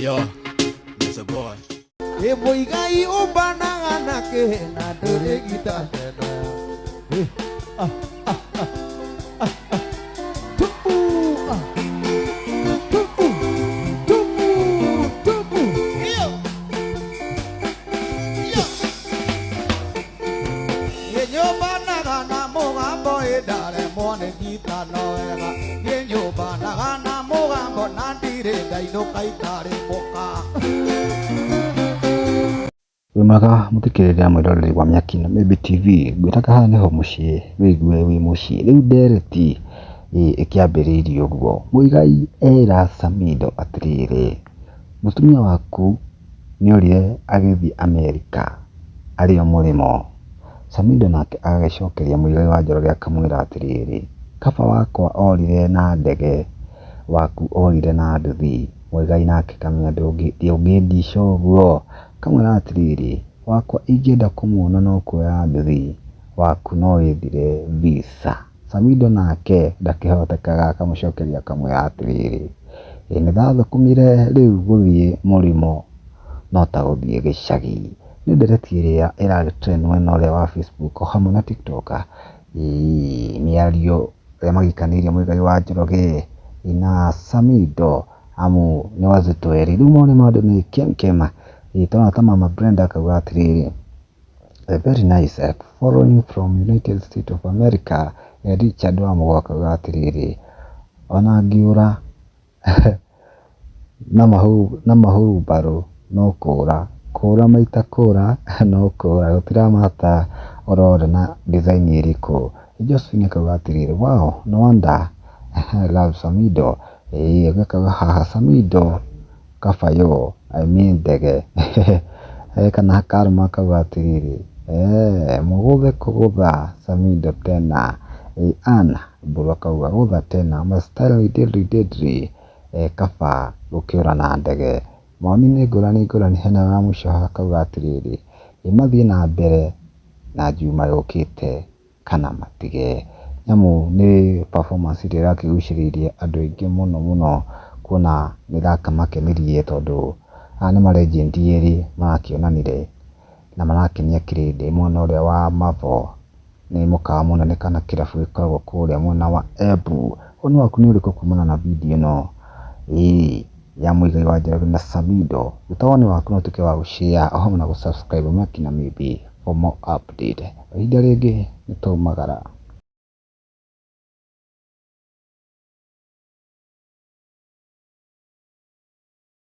Yo, it's a boy. Ĩ mũigai ũmbanaga na kĩ na ndũrĩ gita teno. Ĩ, ah, ah, ah, ah, ah. Tupu, ah. Tupu, tupu, tupu. Iyo. Iyo. Ĩ nyũmbanaga na mũgambo ĩ ndaremwo nĩ gita no wega. Ĩ nyũmbanaga na mũgambo na ndirĩ ndainũka itarĩ mũka. Wĩ mwega mũthikĩrĩria mwĩroreri wa Mĩaki na Maybe TV, ngwĩraga haha nĩho mũciĩ wĩigue wĩ mũciĩ. Rĩu ndereti ĩkĩambĩrĩirie ũguo, Muigai era Samido atĩrĩrĩ, mũtumia waku nĩorire agĩthiĩ Amerika arĩ o mũrĩmo. Samido nake agagĩcokeria Muigai wa Njoroge akamwĩra atĩrĩrĩ, kaba wakwa orire na ndege, waku orire na nduthi. Muigai nake akamwĩra ndũngĩndica ũguo. Akamwĩra atĩrĩrĩ, wakwa ingĩenda kũmuona no kuoya nduthi, waku no wĩthire visa. Samido nake ndakĩhotekaga akamũcokeria akamwĩra atĩrĩrĩ, ĩ nĩndathũkũmire rĩu gũthiĩ mũrĩmo no ta gũthiĩ gĩcagi. Nĩ ndereti ĩrĩa ĩragĩ trend mwena ũrĩa wa Facebook o hamwe na TikTok, mĩario ĩrĩa magĩikanĩirie Muigai wa Njoroge na Samido amu nĩ wazito erĩ. Rĩu mawoni ma andũ nĩ kem kem. Tũrona ta mama Brenda akauga atĩrĩrĩ, very nice following from United States of America. Richard Wamũgwa akauga atĩrĩrĩ, ona ngĩũra na mahurumbarũ no kũũra, kũũra maita kũũra no kũũra, gũtiramata ũrora na design ĩrĩkũ. Josephine akauga atĩrĩrĩ, wow, no wonder I love Samido. Ũngĩ akauga haha Samido kabayũ, I mean ndege. Kana Karma akauga atĩrĩrĩ, mũgũthe kũgũtha Samido tena. Ann Mburu akauga gũtha tena, my style ni deadly deadly, kaba gũkĩũra na ndege. Mawoni nĩ ngũrani ngũrani, hena wa mũico haha akauga atĩrĩrĩ, ĩ mathiĩ na mbere na Juma yũkĩte kana matige. Nĩamu nĩ performance ĩrĩa ĩrakĩgucĩrĩirie andũ aingĩ mũno mũno kuona nĩ ĩrakĩmakenirie tondũ aya nĩ ma legend erĩ marakĩonanire na marakenia kĩrĩndĩ. Mwena ũrĩa wa Mavo nĩ mũkawa mũnene kana kĩrabu gĩkoragwo kũrĩa mwena wa Embu. Woni waku nĩ ũrĩkũ kumana na video ĩno ya Muigai wa Njoroge na Samido? Ruta woni waku na ũtuĩke wa gũ share o hamwe na gũ subscribe Mĩaki na Maybe for more update. Ihinda rĩngĩ nĩ twaumagara.